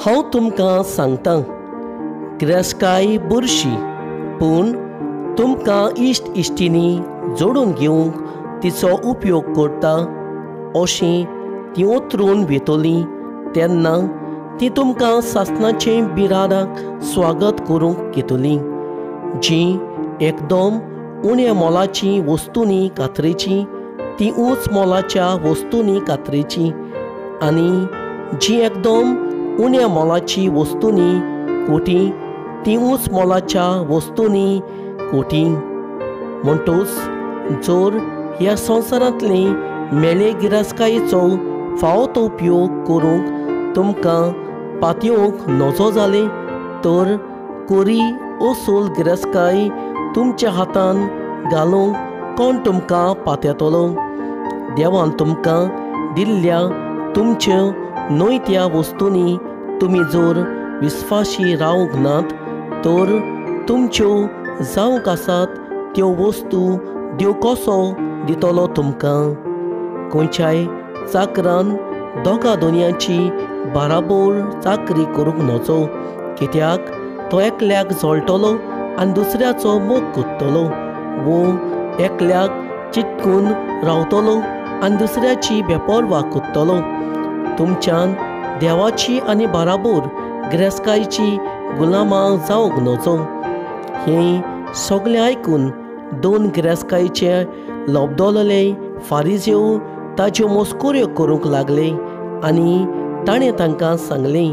हांव तुमकां सांगतां, गिरेस्तकाय बुरशी, पूण तुमकां इश्ट इश्टिनी जोडून घेवंक तिचो उपयोग करता अशी ती उतरून वेतली तेन्ना ती तुमकां सासणाचे बिराडाक स्वागत करूंक घेतली. जी एकदम उण्या मोलाची वस्तूंनी कातरेची ती ऊंच मोलाच्या वस्तूंनी कातरेची, आनी जी एकदम उण्या मोलाची वस्तूंनी कोटी ती ऊंच मोलाच्या वस्तूंनी कोटी. म्हणटूच जर ह्या संवसारांतली मेळे गिरेस्तकायेचो फावो तो उपयोग करूंक तुमकां पातयेवंक नजो जालें तर कोरी असोल गिरेस्तकाय तुमच्या हातान घालूंक कोण तुमकां पातयेतलो? देवान तुमकां दिल्ल्या तुमच्यो न्हय त्या वस्तूंनी तुमी जर विस्वाशी रावंक नात तर तुमच्यो जावंक आसात त्यो वस्तू देव कसो दितलो तुमकां? खंयच्याय चाकरान दोगा दोनयांची बाराबोर चाकरी करूंक नजो, कित्याक तो एकल्याक जळटलो आनी दुसऱ्याचो मोग करतलो, वो एकल्याक चिटकून रावतलो आनी दुसऱ्याची बेपर्वा करतलो. तुमच्यान देवाची आनी बाराबोर गिरेस्तकायेची गुलामां जावंक नजो. हें सगळें आयकून दोन गिरेस्तकायेचे लबदोलले फारिजेव ताच्यो मस्कऱ्यो करूंक लागले आनी ताणें तांकां सांगलें,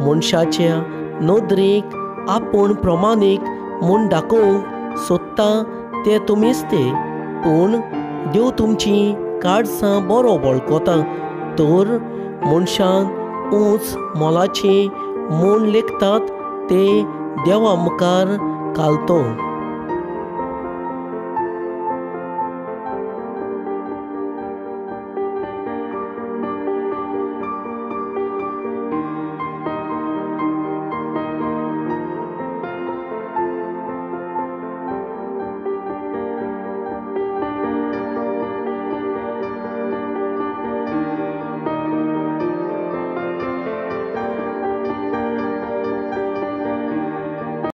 मनशाच्या नदरेक आपूण प्रमाणीक म्हूण दाखोवंक सोदता ते तुमीच ते, पूण देव तुमची काळजां बरो वळखता. तर मनशान ऊंच मोलाचें म्हूण लेखतात ते देवा मुखार घालतो.